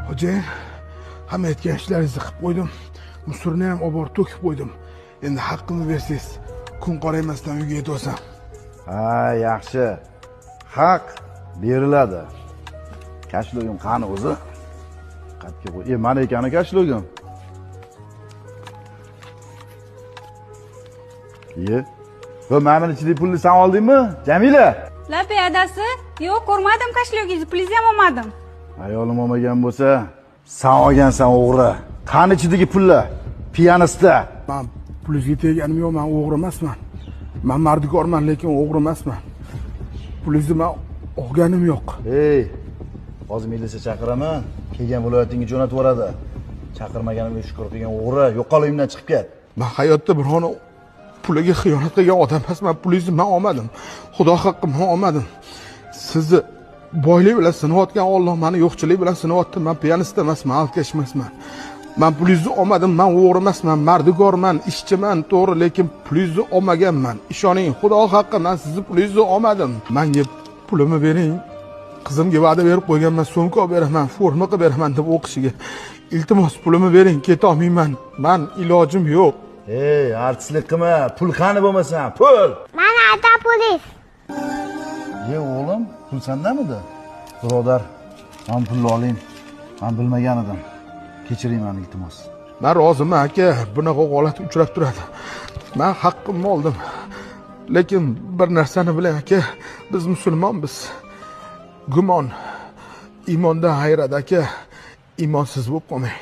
Xo'jayin, hamma aytgan ishlaringizni qilib qo'ydim. Musurni ham olib borib to'kib qo'ydim. Endi haqqimni bersangiz, kun qoraymasdan uyga yetib olsam. Ha, yaxshi. Haq beriladi. Kashlogim qani o'zi? Qatga qo'y. Mana ekani kashlogim. Ye. Va mana buni ichidagi pulni sen oldingmi, Jamila? Labbay adasi, yo'q ko'rmadim kошелёgingizni, pulingizni ham olmadim. Ayolim olmagan bo'lsa, sen olgansan o'g'ri. Qani ichidagi pullar? Piyanista. Man pulingizga teganim yo'q, man o'g'ri emasman. Man mardikorman, lekin o'g'ri emasman. Pulingizni man olganim yo'q. Ey, hozir militsiya chaqiraman, kelgan viloyatingga jo'natib yuboradi. Chaqirmaganimga shukur qilgan o'g'ri, yo'qol uyimdan chiqib ket. Man hayotda birovni puliga xiyonat qilgan odam emasman. Pulingizni man olmadim. Xudo haqqi man olmadim. Sizni boylik bilan sinayotgan Alloh meni yo'qchilik bilan sinayapti. Man piyanist emasman, alkash emasman. Man pulingizni olmadim, man o'g'ri emasman, mardikorman, ishchiman, to'g'ri, lekin pulingizni olmaganman. Ishoning, Xudo haqqi man sizni pulingizni olmadim. Menga pulimni bering. Qizimga va'da berib qo'yganman, sumka olib beraman, forma qilib beraman deb o'qishiga. Iltimos, pulimni bering, keta olmayman. Man ilojim yo'q. Ey, artistlik qilma, pul qani bo'lmasa, pul. Mana ata pulingiz. Ye o'g'lim, pul sendamidi? Birodar, men pulni oling. Men bilmagan edim. Kechiring meni iltimos. Man roziman aka, bunaqa holat uchrab turadi. Man haqqimni oldim. Lekin bir narsani biling aka, biz musulmonmiz. Gumon iymondan ayiradi aka. Iymonsiz bo'lib qolmang.